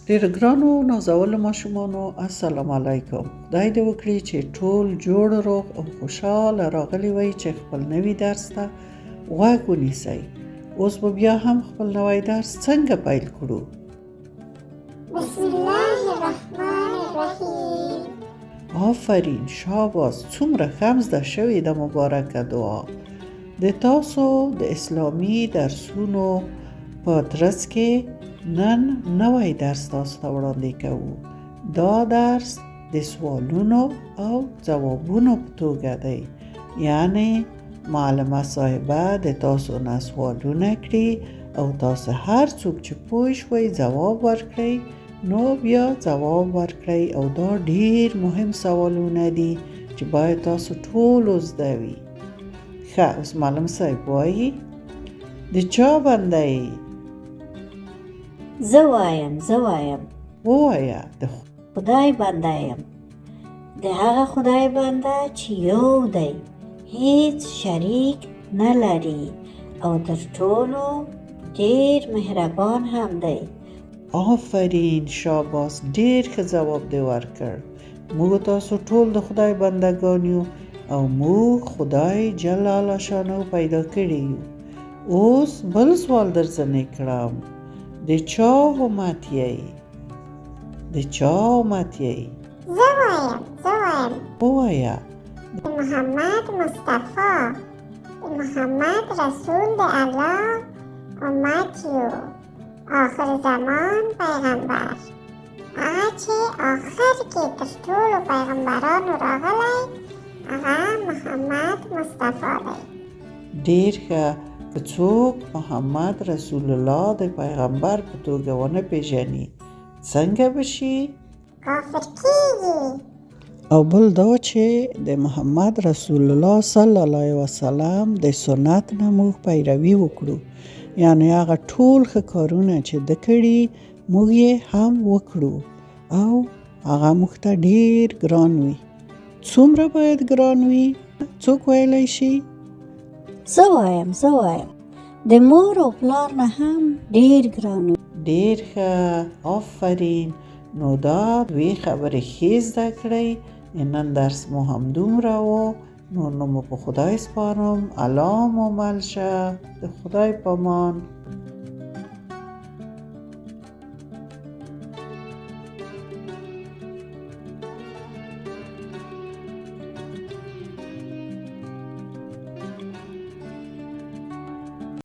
ډېر ګرانو نازولو ماشومانو، السلام علیکم. خدای دې وکړي چې ټول جوړ، روغ او خوشحاله راغلي وئ چې خپل نوي درس ته غوږ ونیسئ. اوس به بیا هم خپل نوی درس څنګه پیل کړو؟ بسم الله الرحمن الرحیم. آفرین، شاباس، څومره ښه زده شوې ده مبارکه دعا. د تاسو د اسلامي درسونو په ترڅ کې نن نوی درس تاسو ته وړاندې کوو. دا درس د سوالونو او ځوابونو په توګه دی، یعنی معلمه صاحبه د تاسو نه سوالونه کړي او تاسو هر څوک چې پوه شوئ ځواب ورکړئ، نو بیا ځواب ورکړئ. او دا ډیر مهم سوالونه دي چې باید تاسو ټولو زده وي. ښه، اوس معلم صاحب وایي، د چا بنده یې؟ زه وایم، زه وایم. ووایه. د خدای بنده یم، د هغه خدای بنده چې یو دی، هیڅ شریک نه لري او تر ټولو ډیر مهربان هم دی. آفرین، شاباس، ډیر ښه ځواب دې ورکړ. موږ تاسو ټول د خدای بندګان یو او موږ خدای جل شانه پیدا کړي یو. اوس بل سوال درځنې کړم، د چا امت یی؟ د چا امت یی؟ زه وایم، زه وایم. ووایه. د محمد مصطفی، د محمد رسول د الله امت یو، آخر زمان پیغمبر، هغه چې آخر کې تر ټولو پیغمبرانو راغلی، هغه محمد مصطفی دی. ډیر ښه. که څوک محمد رسول الله د پیغمبر په توګه ونه پیژني، څنګه به شي؟ کافر کیږي. او بل دا چې د محمد رسول الله صلی الله علیه وسلم د سنت نه موږ پیروي وکړو، یعنی هغه ټول ښه کارونه چې ده کړي موږ یې هم وکړو، او هغه موږ ته ډیر ګران وي. څومره باید ګران وي؟ څوک ویلی شي؟ زه وایم، زه وایم. د مور او پلار نه هم ډیر ګران وي. ډیر ښه، آفرین. نو دا دوې خبرې ښې زده کړئ. نن درس مو همدومره و. نور نو مو په خدای سپارم. الله مو مل شه، د خدای په امان.